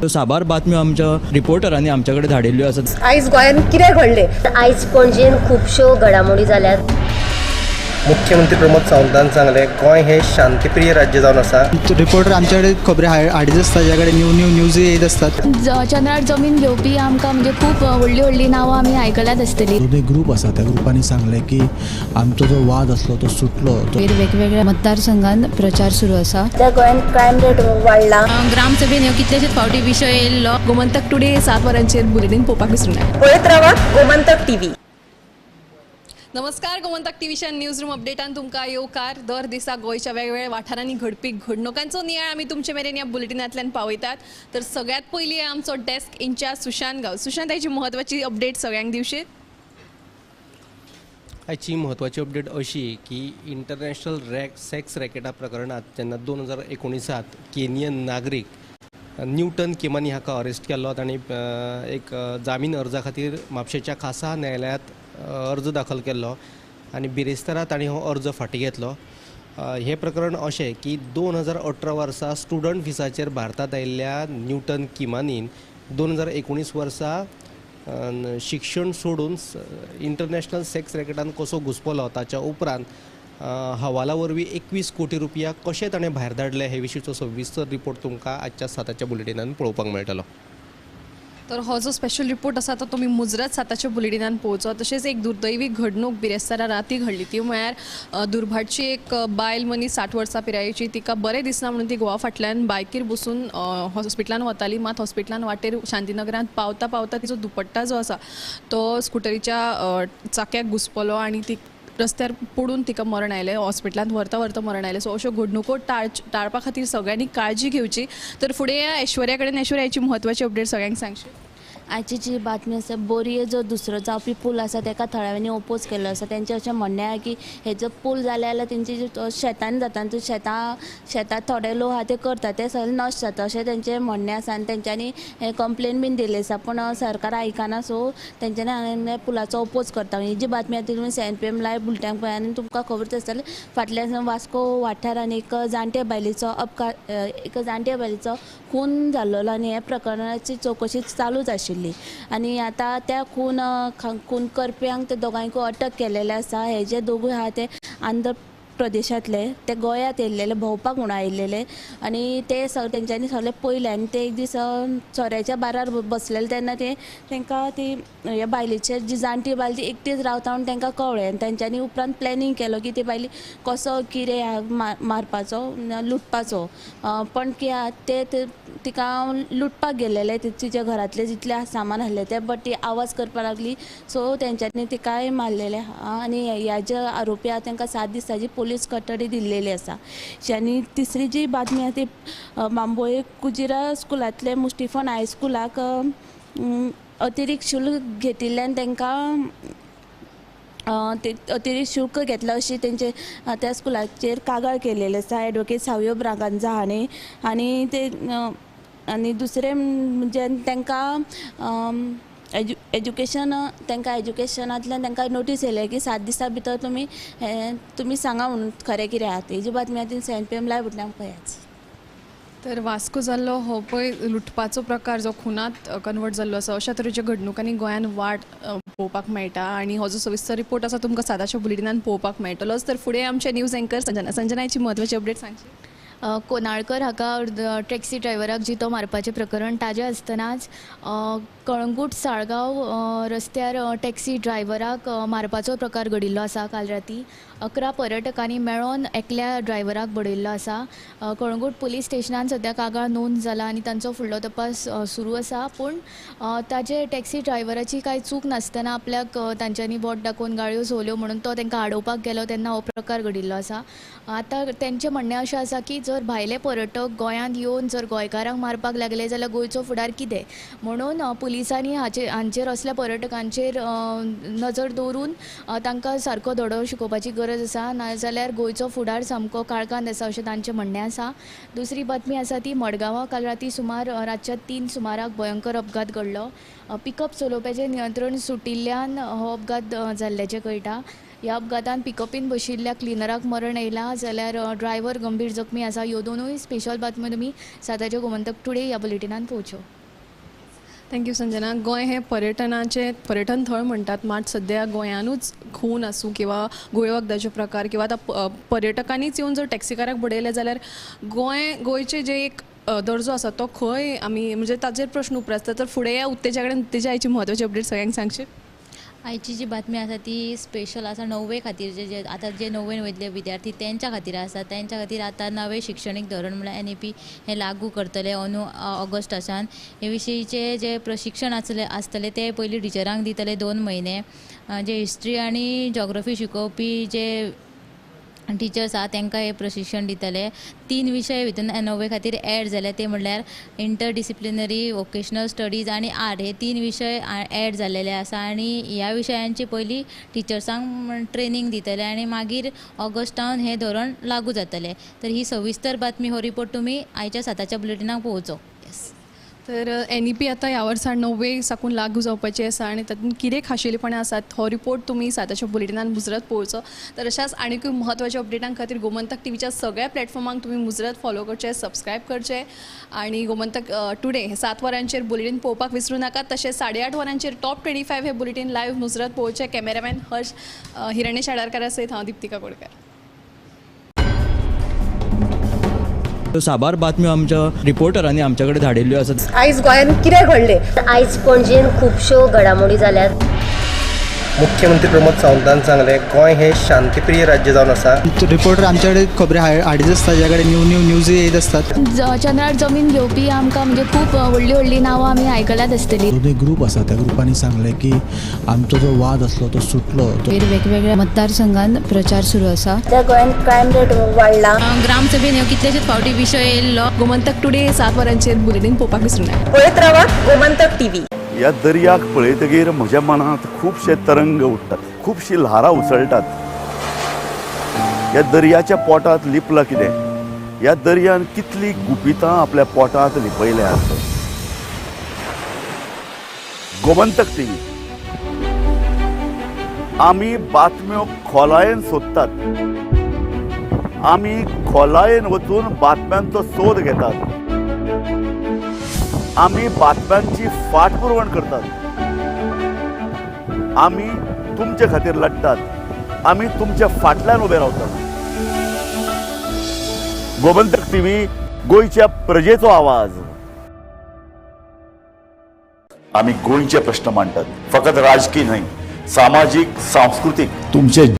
साबार बातम्यो आमच्या रिपोर्टरांनी आमच्या कडेन धाडिल्ल्यो आसात. आयज गोंयांत कितें घडलें? आयज पणजेन खुबश्यो घडामोडी जाल्यात. मुख्यमंत्री प्रमोद सावंतान सांगलें, गोंय हें शांतीप्रिय राज्य जावन आसा. रिपोर्टर आमच्या कडेन खबरी हाडीत आसता, ज्या कडेन न्यू न्यू न्यूज येत आसतात. चंद्रार जमीन घेवपी आमकां म्हणजे खूब व्हडली व्हडली नांवां आमी आयकल्यात आसतली. जो एक ग्रूप आसा त्या ग्रुपांनी सांगलें की आमचो जो वाद आसलो तो सुटलो. वेगवेगळ्या मतदारसंघात प्रचार सुरू आसा. त्या गोंयांत क्रायम रेट वाडला. ग्रामसभेन ह्यो कितलेशेच फावटी विशय येयल्लो. गोमंतक टुडे 7 वरांचेर बुलेटीन पळोवपाक विसरूं नाका. पळयत रावात गोमंतक टीव्ही. नमस्कार, गोमंतक टीव्हीच्या न्यूज रूम अपडेटान तुमकां येवकार. दर दिसा गोंयच्या वेगवेगळ्या वाठारांनी घडपी घडणुकांचो नियाळ आमी तुमचे मेरेन ह्या बुलेटिनांतल्यान पावयतात. तर सगळ्यात पयलीं आमचो डेस्क इन्चार्ज सुशांत गांव. सुशांत, आयची म्हत्वाची अपडेट सगळ्यांक दिवशी. आयची म्हत्वाची अपडेट अशी की इंटरनॅशनल सेक्स रॅकेटा प्रकरणांत जेन्ना 2019 केनियन नागरीक न्यूटन किमानी हाका अरेस्ट केल्लो, तांणी एक जामीन अर्जा खातीर म्हापशेच्या खासा न्यायालयांत अर्ज दाखल केल्लो आनी बिरेस्तारा तांणी हो अर्ज फाटीं घेतलो. हें प्रकरण अशें की 2018 वर्सा स्टुडंट विसाचेर भारतांत आयिल्ल्या न्यूटन किमानीन 2019 वर्सा शिक्षण सोडून इंटरनॅशनल सेक्स रॅकेटान कसो घुसपलो, ताच्या उपरांत हवाला वरवीं 21 कोटी रुपया कशें ताणें भायर धाडले हे विशींचो सविस्तर रिपोर्ट तुमकां आजच्या 7च्या बुलेटिनान पळोवपाक मेळटलो. तर हो जो स्पेशल रिपोर्ट आसा तो तुमी मुजरत 7च्या बुलेटिनान पळोवचो. तशेंच एक दुर्दैवी घडणूक बिरेस्तारा राती घडली, ती म्हळ्यार दुर्भाटची एक बायल मनीस 60 वर्सां पिरायेची, तिका बरें दिसना म्हणून ती गोवा फाटल्यान बायकीर बसून हॉस्पिटलान वताली. मात हॉस्पिटलान वाटेर शांतीनगरांत पावता पावता तिचो दुपट्टा जो आसा तो स्कुटरीच्या चाक्याक घुसपलो आनी ती रस्त्यार पडून तिका मरण आयलें. हॉस्पिटलांत व्हरता व्हरता मरण आयलें. सो अश्यो घडणुको टाळपा खातीर सगळ्यांनी काळजी घेवची. तर फुडें ऐश्वर्या कडेन. ऐश्वर्याची म्हत्वाची अपडेट सगळ्यांक सांगशी. आयची जी बातमी आसा, बोरये जो दुसरो जावपी पूल आसा ताका थळाव्यांनी ओपोज केल्लो आसा. तेंचें अशें म्हणणें आसा की हेजो पूल जाले जाल्यार तेंची शेतान जाता आनी शेतां थोडे लोक आहा ते करता ते सगळे नश्ट जाता अशें तेंचें म्हणणें आसा आनी तेंच्यांनी हें कंप्लेन बीन दिल्ली आसा, पूण सरकार आयकना. सो तेंच्यांनी पुलाचो ओपोज करता. ही जी बातमी आसा ती तुमी 7 PM live बुलेटिनाक पळय आनी तुमकां खबरच आसतलें. फाटल्यान वास्को वाठारान एक जाणटे बायलेचो अपघात, एक जाणटे बायलेचो खून जाल्लो आनी ह्या प्रकरणाची चवकशी चालूच आशिल्ली आनी आतां त्या खून करप्यांक ते दोगांयकूय अटक केलेले आसा. हे जे दोगूय आहा ते आंध्र प्रदेशांतले, ते गोंयांत येयल्लेले भोंवपाक म्हणून आयिल्लेले आनी ते तेंच्यांनी सगळे पयले आनी ते एक दीस सोऱ्याच्या बारार बसलेले तेन्ना ते तांकां ती ह्या बायलेचे जी जाणटी बायल ती एकटीच रावता म्हणून तांकां कळ्ळें आनी तेंच्यांनी उपरांत प्लॅनिंग केलो की ती बायली कसो कितें मारपाचो, लुटपाचो. पण ते तिका लुटपाक गेल्लेले, तिच्या घरांतले जितले सामान आसलें तें, बट ती आवाज करपाक लागली. सो तेंच्यांनी तिकाय मारलेलें आनी ह्या जे आरोपी आहा तांकां 7 दिसांची पोलीस कस्टडी दिल्लेली आसा. आनी तिसरी जी बातमी आसा ती बांबोळे कुजिरा स्कुलांतले मुस्टिफन हायस्कुलाक अतिरिक्त शुल्क घेतिल्ल्यान तांकां अतिरिक्त शुल्क घेतला अशी तेंचे त्या स्कुलाचेर कागाळ केलेली आसा एडवोकेट सावियो ब्रागांजा हांणी. आनी ते आनी दुसरें म्हणजे तांकां एज्युकेशन, तांकां एज्युकेशनांतल्यान तांकां नोटीस येयले की 7 दिसां भितर तुमी तुमी सांगा म्हणून खरें कितें आहा. तेजी बातमी आहा ती 7 PM live बुलेटिनाक पळयाच. तर वास्को जाल्लो हो पळय लुटपाचो प्रकार जो खुनात कन्वर्ट जाल्लो आसा, अशा तरेच्या घडणुकांनी गोंयांत वाट पळोवपाक मेळटा आनी हो जो सविस्तर रिपोर्ट आसा तुमकां 7च्या बुलेटिनान पळोवपाक मेळटलोच. तर फुडें आमचे न्यूज एंकर संजना. संजनाची म्हत्वाची अपडेट सांगची. कोनाळकर हाका टॅक्सी ड्रायव्हराक जितो मारपाचें प्रकरण ताजें आसतनाच कळंगूट साळगांव रस्त्यार टॅक्सी ड्रायव्हराक मारपाचो प्रकार घडिल्लो आसा. काल राती 11 पर्यटकांनी मेळोन एकल्या ड्रायव्हराक बडयल्लो आसा. कळंगूट पुलीस स्टेशनान सद्या कागाळ नोंद जाला आनी तांचो फुडलो तपास सुरू आसा. पूण ताजे टॅक्सी ड्रायव्हराची कांय चूक नासतना आपल्याक तांच्यांनी बोट दाखोवन गाळयो सोल्यो म्हणून तो तांकां आडोवपाक गेलो तेन्ना हो प्रकार घडिल्लो आसा. आतां तेंचें म्हणणें अशें आसा की जर भायले पर्यटक गोंयांत येवन जर गोंयकारांक मारपाक लागले जाल्यार गोंयचो फुडार कितें, म्हणून पुलिसांनी हांचेर असल्या पर्यटकांचेर नजर दवरून तांकां सारको धडो शिकोवपाची गरज आसा, नाजाल्यार गोंयचो फुडार सामको काळखांत आसा अशें तांचें म्हणणें आसा. दुसरी बातमी आसा ती मडगांवां काल राती सुमार रातच्या 3 सुमाराक भयंकर अपघात घडलो. पिकअप चलोवप्याचें नियंत्रण सुटिल्ल्यान हो अपघात जाल्ल्याचें कळटा. ह्या अपघातान पिकअपीन बशिल्ल्या क्लिनराक मरण येयलां जाल्यार ड्रायव्हर गंभीर जखमी आसा. ह्यो दोनूय स्पेशल बातम्यो तुमी साताच्यो गोमंतक टुडे ह्या बुलेटिनान पळोवच्यो. Thank you Sanjana. Goa हें पर्यटनाचें पर्यटन थळ म्हणटात, मात सद्या गोंयानूच खून आसूं किंवा गोंय वखदाचे प्रकार किंवा आतां पर्यटकांनीच येवन जर टॅक्सीकाराक बडयले जाल्यार गोंयचे जे एक दर्जो आसा तो खंय आमी म्हणजे ताचेर प्रश्न उप्रासता. तर फुडें या उत्तेजा कडेन. उत्तेजा, आयची म्हत्वाची अपडेट सगळ्यांक सांगशी. आयची जी बातमी आसा ती स्पेशल आसा णव्वे खातीर, जे जे आतां जे णव्वेन वयतले विद्यार्थी तेंच्या खातीर आसा. तेंच्या खातीर आतां नवें शिक्षणीक धोरण म्हळ्यार NEP हें लागू करतले अंदू ऑगस्टाच्यान. हे विशींचे जे प्रशिक्षण आसतलें तें पयलीं टिचरांक दितले 2 म्हयने. जे हिस्ट्री आनी जॉग्रफी शिकोवपी जे टिचर्स आहा तांकां हें प्रशिक्षण दितले. 3 विशय भितून णव्वे खातीर एड जाले ते म्हणल्यार इंटरडिसिप्लिनरी, वोकेशनल स्टडीज आनी आर्ट, हे 3 विशय एड जाल्लेले आसा. आनी ह्या विशयांची पयलीं टिचर्सांक ट्रेनींग दितले आनी मागीर ऑगस्टान हें धोरण लागू जातलें. तर ही सविस्तर बातमी, हो रिपोर्ट तुमी आयच्या साताच्या बुलेटिनाक पळोवचो. येस. तर NEP आतां ह्या वर्सा णव्वे साकून लागू जावपाची आसा आनी तातूंत कितें खाशेलेपणां आसात हो रिपोर्ट तुमी साताच्या बुलेटिनान मुजरत पळोवचो. तर अशाच आनीकूय म्हत्वाच्या अपडेटां खातीर गोमंतक टीव्हीच्या सगळ्या प्लॅटफॉर्मांक तुमी मुजरत फॉलो करचे, सबस्क्रायब करचे आनी गोमंतक टुडे हे 7 वरांचेर बुलेटीन पळोवपाक विसरूं नाकात. तशेंच 8:30 वरांचेर टॉप 25 हे बुलेटीन लायव्ह मुजरत पळोवचें. कॅमेरामॅन हर्ष हिरण्य शाडारकारा सयत हांव दीप्तिका कोडकर. साबार बातम्यो आमच्या रिपोर्टरांनी आमच्या कडेन धाडिल्ल्यो आसात. आयज गोंयांत कितें घडलें? आयज पणजेन खुबश्यो घडामोडी जाल्यात. मुख्यमंत्री प्रमोद सावंतान सांगलें गोंय हें शांतीप्रिय राज्य जावन आसा. रिपोर्टर आमच्या कडेन खबरी हाडीत आसता, ज्या कडेन न्यू न्यू न्यूज येत आसतात. चंद्रार जमीन घेवपी आमकां म्हणजे खूब व्हडली व्हडली नांवां आमी आयकल्यात आसतली. दोनूय ग्रूप आसा त्या ग्रुपांनी सांगलें की आमचो जो वाद आसलो तो सुटलो. वेगवेगळ्या मतदारसंघात प्रचार सुरू आसा. सध्या गोंयांत क्रायम रेट वाडला. ग्रामसभेन ह्यो कितलेशेच फावटी विशय येयल्लो. गोमंतक टुडे 7 वरांचेर बुलेटीन पळोवपाक विसरूं नाका. पळयत रावा गोमंतक टीव्ही. ह्या दर्याक पळयतगीर म्हज्या मनांत खुबशे तरंग उठ्ठात, खुबशीं ल्हारां उसळटात. ह्या दर्याच्या पोटांत लिपलां कितें? ह्या दर्यान कितलीं गुपितां आपल्या पोटांत लिपयल्यात. गोमंतक टीव्ही, आमी बातम्यो खोलायेन सोदतात, आमी खोलायेन वचून बातम्यांचो सोद घेतात, आमी बातम्यांची फाटपुरवण करतात, आमी तुमचे खातीर लढतात, आमी तुमच्या फाटल्यान उबे रावतात. गोमंतक टीव्ही, गोंयच्या प्रजेचो आवाज. आमी गोंयचे प्रश्न मांडटात, फकत राजकीय न्हय, सामाजीक, सांस्कृतीक. तुमचे